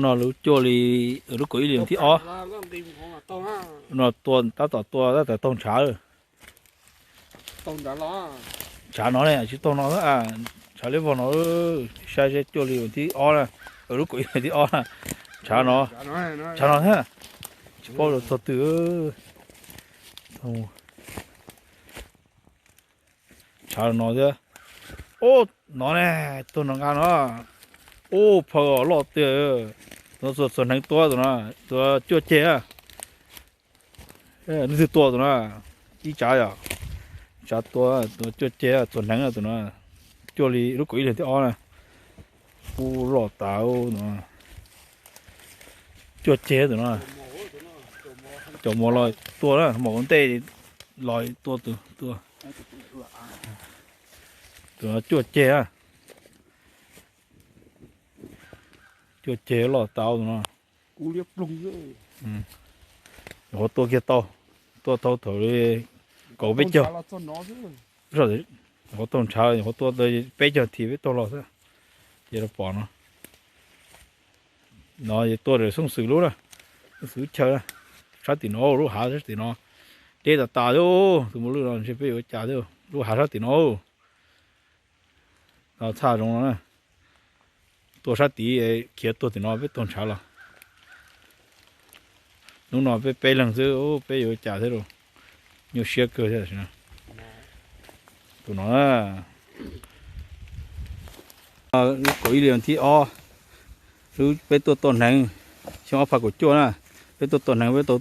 No lub cuaj li, lub kaum ib li thib ob. No tua tab tom tua tab tom taug ntshav. Ntshav no ne, tsis taug no, ntshav liab vog no. Saib seb cuaj li thib ob na, lub kaum ib li thib ob na. Ntshav no, ntshav no thiab. Tsis paub txog twg. Ntshav no thiab. Ub, no ne, tuag no nqa no. Ub, phawj loj tiag. Tus no txhuam hneev tua tus no, tus cuaj ceg. Leej twg tua tus no? Ib tsav yom, tsav tua, tus cuaj ceg txhuam hneev tus no. Cuaj li lub kaum ib li thib ob na. Ub, loj tas no. Cuaj ceg tus no. Cov mos los tua na, mos ua ntej los tua tus tua. Tus no cuaj ceg. Cuaj ceg loj tas tus no. Nyuam qhuav tua kiag tau, tua tau thaum li kaum peb caug. Nyuam qhuav taug ntshav, nyuam qhuav tua tau peb caug this peb taug los xwb. Ces los pom no. No tua rau Xyooj Xwm lub na, Xyooj Xwm chaw na. Sab tim no, lub hav sab tim no. Deb tas tas thiab, tus mos lwj no ntshe peb yuav ua cas thiab, lub hav sab tim no. Txhaj zoov no na. Tua sab tid khiav tuag tim no peb taug ntshav los. Hnub no peb peb leeg xwb, peb yuav ua cas thiab lauj. Nyuaj siab kawg thiab. Tus no, lub kaum ib li thib ob, lub peb tuaj tua hneev, xyoo ob phav kaum cuaj na, peb tuaj tua hneev peb tau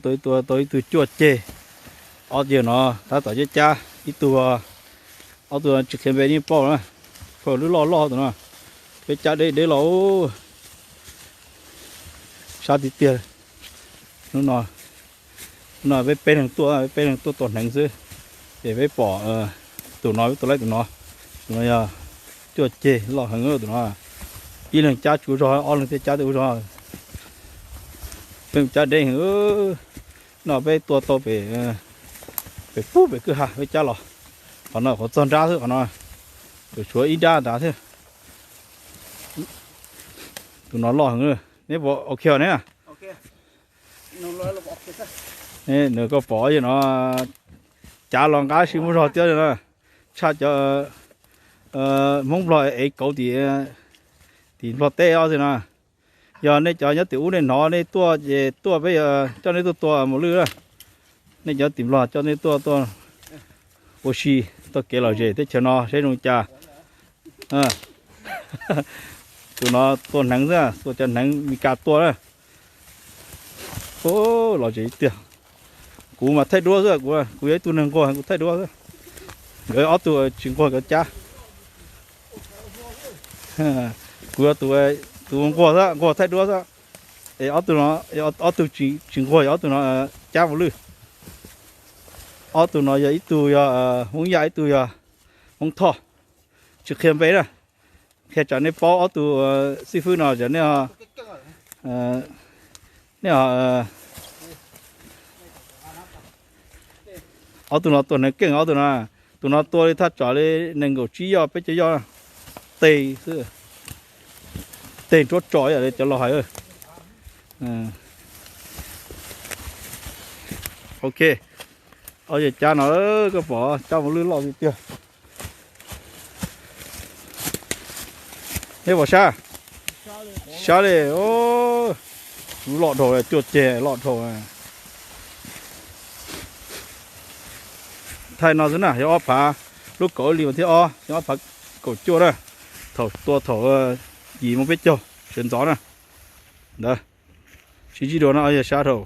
tua ib tug cuaj ceg, ob tug no tab tom cab cab ib tug, ob tug tsis qhia npe yeej paub na, phawj lub loj loj tus no, peb cab deb deb los sab tiag tiag. Hnub no, hnub no peb peb leeg tuaj, peb peb leeg tuaj tua hneev xwb, ces peb pom tus no, peb tua laib tus no, tus no yog cuaj ceg loj heev tus no, ib leeg cab tsis ua zog, ob leeg thiaj cab thiaj ua zog. Peb cab deb heev, no peb tua tau pem, pem pub pem kwj ha peb cab los, qhov no qhov txog nrab xwb qhov no, tshuav ib nrab nrad thiab. Tus no loj heev, neb puas ok ne? Nws koj pom no, cav los nqa sis muaj zog thiab na, tshaj cov Hmoob Nplog ev kauv tim, tim Nplog teb ob xwb na. Yog nej cov nyob tim ub nej hnov nej tuaj ces tuaj peb yuav coj nej tuaj tua mos lwj na. Nej cov tim Nplog coj nej tuaj, tuaj ua si, tuaj kev lom zem teb chaws no seb zoo cas. Tus no tua hneev xwb, tua cov hneev Meskas tua na. Lom zem tiag. Kuv mas thaij duab xwb, kuv yog ib tug neeg nquag kuv thaij duab xwb. Nkawd ob tug tsis nquag nkawd cab. Kuv yog tus, tus nquag xwb, nquag thaij duab xwb. Es ob tug no, ob tug tsis nquag, ob tug no cab mos lwj. Ob tug no yog ib tug yog Hmoob Yaj, ib tug yog Hmoob Thoj. Tsis qhia npe na. Qhia tsam nej paub ob tug xib fwb no, tsam nej, nej, ob tug no tua hneev keej ob tug no. Tus no tua li thaj tsam li nees nkaum tsib yoj peb caug yoj, teg xwb, teg nruab tso ib yam li cov laus hais. Ok, ob yawg cab no, koj pom cab mos lwj loj tiag tiag. Neb pom sab, sab li, loj dhau, cuaj ceg loj dhau. Thaij no xwb na, yog ob phav, lub kaum ib li vas thib ob, yog ob phav kaum cuaj na, thaum tua thaum yim moo peb caug sawv ntxov na. Ntawd, sib ntsib dua na, ob yawg sab dhau.